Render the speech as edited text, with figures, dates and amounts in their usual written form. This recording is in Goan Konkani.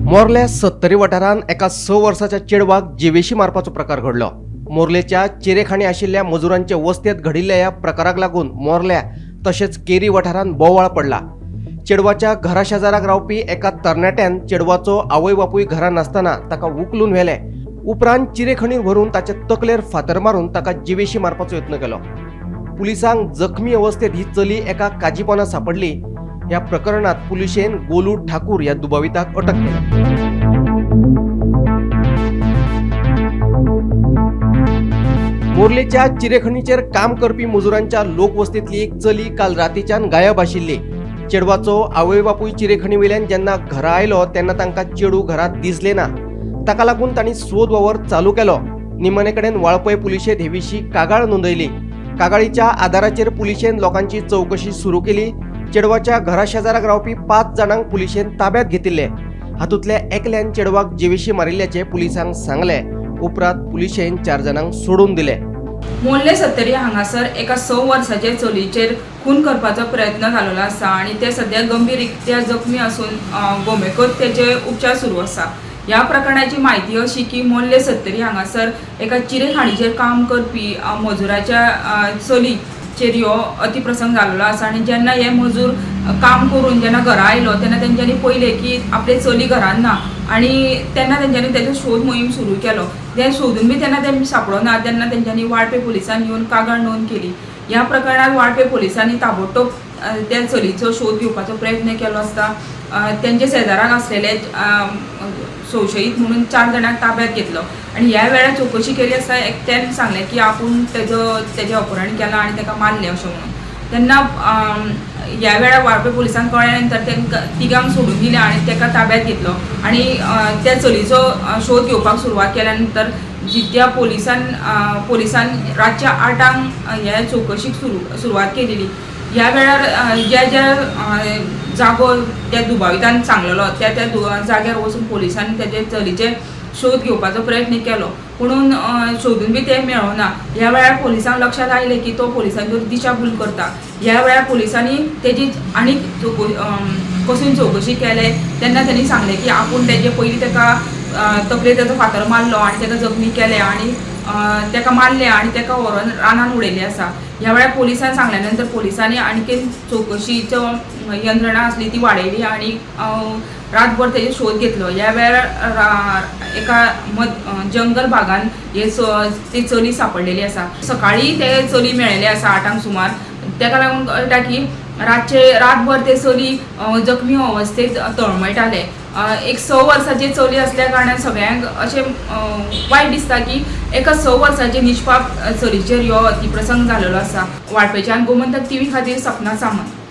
मोर्ले सत्तरी वाठारांत एका 6 वर्साच्या चेडवाक जिवेशी मारपाचो प्रकार घडलो. मोर्लेच्या चिरेखाणी आशिल्ल्या मजुरांचे वस्तेत घडिल्ल्या ह्या प्रकाराक लागून मोर्ल्या तशेंच केरी वाठारांत बोवाळ पडला. चेडवाच्या घरा शेजाराक रावपी एका तरणाट्यान चेडवाचो आवय बापूय घरा नासतना ताका उखलून व्हेले. उपरांत चिरेखणीर व्हरून ताचे तकलेर फातर मारून ताका जिवेशी मारपाचो यत्न केलो. पुलिसांक जखमी अवस्थेत ही चली एका काजीपोना सापडली. ह्या प्रकरणात पुलिशेन गोलू ठाकूर ह्या दुबाविताक अटक केली. मोर्लेच्या चिरेखणीचेर काम करपी मजुरांच्या लोकवस्तींतली एक चली काल रातीच्यान गायब आशिल्ली. चेडवाचो आवय बापूय चिरेखणी वयल्यान जेन्ना घरा आयलो तेन्ना तांकां चेडू घरांत दिसलें ना. ताका लागून तांणी सोद वावर चालू केलो. निमाणे कडेन वाळपय पुलिशेंत हे विशीं कागाळ नोंदयली. कागाळीच्या आदाराचेर पुलिशेन लोकांची चवकशी सुरू केली. चेडवाच्या घरा शेजाराक रावपी 5 जाणांक पुलिशेन ताब्यात घेतिल्ले. हातूंतल्या एकल्यान चेडवाक जिवेशी मारिल्ल्याचें पुलिसांक सांगलें. उपरांत पुलिशेन 4 जाणांक सोडून दिले. मोर्ले सत्तरी हांगासर एका 6 वर्साच्या चलयेचेर खून करपाचो प्रयत्न जाल्लो आसा आनी ते सद्या गंभीर रित्या जखमी आसून गोमेकॉत तेचे उपचार सुरू आसा. ह्या प्रकरणाची म्हायती अशी की मोर्ले सत्तरी हांगासर एका चिरेखाणीचेर काम करपी मजुराच्या चलीचेर ह्यो अतिप्रसंग जाल्लो आसा आनी जेन्ना हे मजूर काम करून जेन्ना घरा आयलो तेन्ना तेंच्यांनी पळयलें की आपले चली घरान ना आनी तेन्ना तेंच्यांनी तेजो शोध मोहीम सुरू केलो. ते सोदून बी तेन्ना ते सांपडो ना तेन्ना तेंच्यांनी वाळपे पुलिसांनी येवन कागाळ नोंद केली. ह्या प्रकरणात वाळपे पुलिसांनी ताबडतोब त्या चलीचो शोध घेवपाचो प्रयत्न केलो आसता तेंच्या शेजाराक आसलेले संशयीत म्हणून 4 जाणांक ताब्यात घेतलो आनी ह्या वेळार चवकशी केली आसता एकट्यान सांगलें की आपूण तेजें अपहरण केलां आनी ताका मारलें अशें म्हणून. तेन्ना ह्या वेळार वाळपे पुलिसांक कळ्ळ्या नंतर तांकां तिगांक सोडून दिलें आनी ताका ताब्यात घेतलो आनी त्या चलीचो शोध घेवपाक सुरवात केल्या नंतर जित्या पुलिसान रातच्या 8 ह्या चवकशीक सुरवात केलेली. ह्या वेळार ज्या ज्या जागो त्या दुबावितान सांगलेलो त्या त्या जाग्यार वचून पुलिसांनी तेजे चलीचे शोध घेवपाचो प्रयत्न केलो, पुणून शोधून बी ते मेळना. ह्या वेळार पुलिसांक लक्षांत आयलें की तो पुलिसांचेर दिशाभूल करता. ह्या वेळार पुलिसांनी तेजी आनीक कसून चवकशी केले तेन्ना तेणी सांगलें की आपूण तेजे पयलीं ताका तकलेर तेजो फातर मारलो आनी ताका जखमी केलें आनी ताका मारलें आनी ताका व्हरोन रानान उडयलें आसा. ह्या वेळार पुलिसान सांगल्या नंतर पुलिसांनी आणखीन चवकशीचो यंत्रणा आसली ती वाडयली आनी रातभर तेजो शोध घेतलो. ह्या वेळार एका जंगल भागान हे ती चली सापडलेली आसा. सकाळी ते चली मेळिल्ले आसा 8 सुमार. ताका लागून कळटा की रातभर ते चली जखमी अवस्थेत तळमळटाले. एक 6 वर्साची चली असल्या कारणान सगळ्यांक अशें वायट दिसता की एका 6 वर्साचे निष्पाप चलीचेर ह्यो अतिप्रसंग जालेलो आसा. वाळपेच्यान गोमंतक टीव्ही खातीर सपना सामंत.